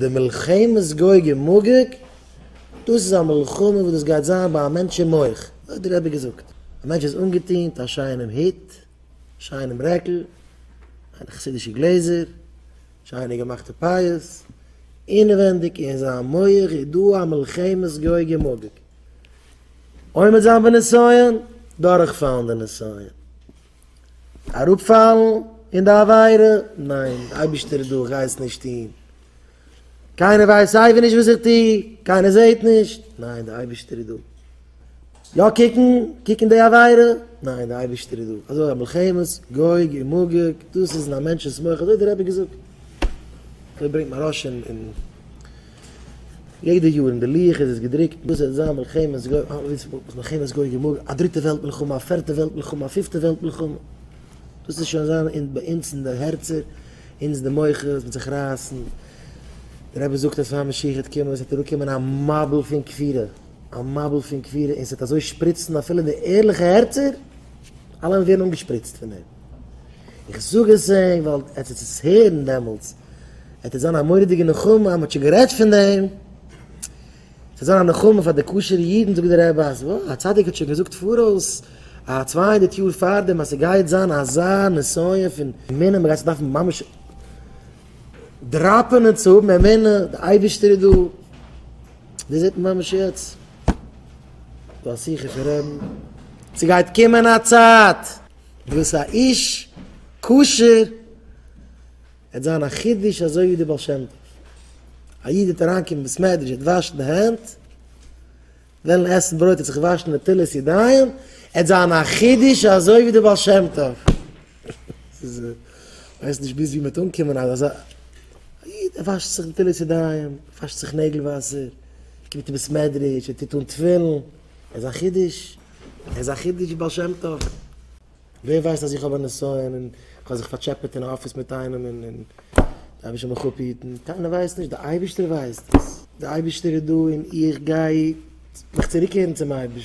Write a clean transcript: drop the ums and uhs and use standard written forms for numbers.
די מלחמת גוג ומגוג, דאס איז א מלחמה וואס דאס גייט זיין ביי א מענטש אין מח, אזוי האט דער רבי געזאגט, א מענטש איז אנגעטון מיט א שיינעם הוט, שיינעם רעקל, חסידישע גלעזער, שיינע געמאכטע פאות, אינעווענדיג אין זיין מח איז דא א מלחמת גוג ומגוג. עומד זיין בנסיון, דורכפאלן די נסיון. אראפפאלן אין די עבירה? ניין, די אייבערשטער איז דא, איך גיי עס נישט טון. קיינער ווייסט סייווי נישט וואס איך טו, קיינער זעט נישט, ניין, די אייבערשטער איז דא. יא קוקן, קוקן די עבירה? ניין, די אייבערשטער איז דא. אזוי א מלחמת גוג ומגוג, דאס איז אין א מענטש'ס מח, אזוי האט דער רבי געזאגט. אזוי ברענגט מוהרא"ש אין יעדע יאר אין די לוח איז עס געדרוקט, דאס וועט זיין מלחמת גוג, מלחמת גוג ומגוג, א דריטע וועלט מלחמה, א פערטע וועלט מלחמה, א פיפטע וועלט מלחמה, דאס איז שוין זיין אין ביי אונז אין די הערצער, אונז די מוחות, מ'וועט זיך רייסן, דער רבי זאגט אז פאר משיח וועט קומען, עס וועט אראפקומען א מבול פון כפירה, א מבול פון כפירה, און עס וועט אזוי שפריצן אפילו די ערליכע הערצער, אלע וועלן ווערן אנגעשפריצט פון דעם. איך זאג עס ענק ווייל עטס וועט עס הערן דעמאלטס, עט עס זיין א מורא'דיגע נחמה אז מ'האט שוין גערעדט פון דעם, ס'וועט זיין א נחמה פאר די כשר'ע אידן, זאגט דער רבי אז וואו, א צדיק האט שוין געזאגט פאראויס א 200 יאר פארדעם אז ס'גייט זיין אזא נסיון פון אמונה, מ'גייט זיך דארפן ממש דראפענען צו האבן אמונה, די אייבערשטער איז דא, דאס זעט מען ממש יעצט, דא א שיחה פון רבי'ן, ס'גייט קומען א צייט וואס א איש כשר וועט זיין א חידוש אזוי ווי די בעל שם טוב. א איד וועט אריינקומען בית מדרש, וועט וואשן די הענט, וועלן עסן ברויט וועט זיך וואשן נטילת ידיים, עט זיין א חידוש אזוי ווי די בעל שם טוב. ס'איז, כ'ווייס נישט ביז ווי מ'וועט אנקומען אז אזא א איד ער וואשט זיך נטילת ידיים, וואשט זיך נעגל וואסער, קומט אין בית מדרש, ער טוט אן תפילין, ער איז א חידוש, ער איז א חידוש ווי בעל שם טוב. ווער ווייסט אז איך האב א נסיון און איך האב זיך פארטשעפעט אין א אפיס מיט איינעם און און די אייבערשטער זאל מיך אפהיטן, קיינער ווייסט נישט, די אייבערשטער ווייסט עס, די אייבערשטער איז דא און איך גיי מיך צוריקקערן צום אייבערשטן.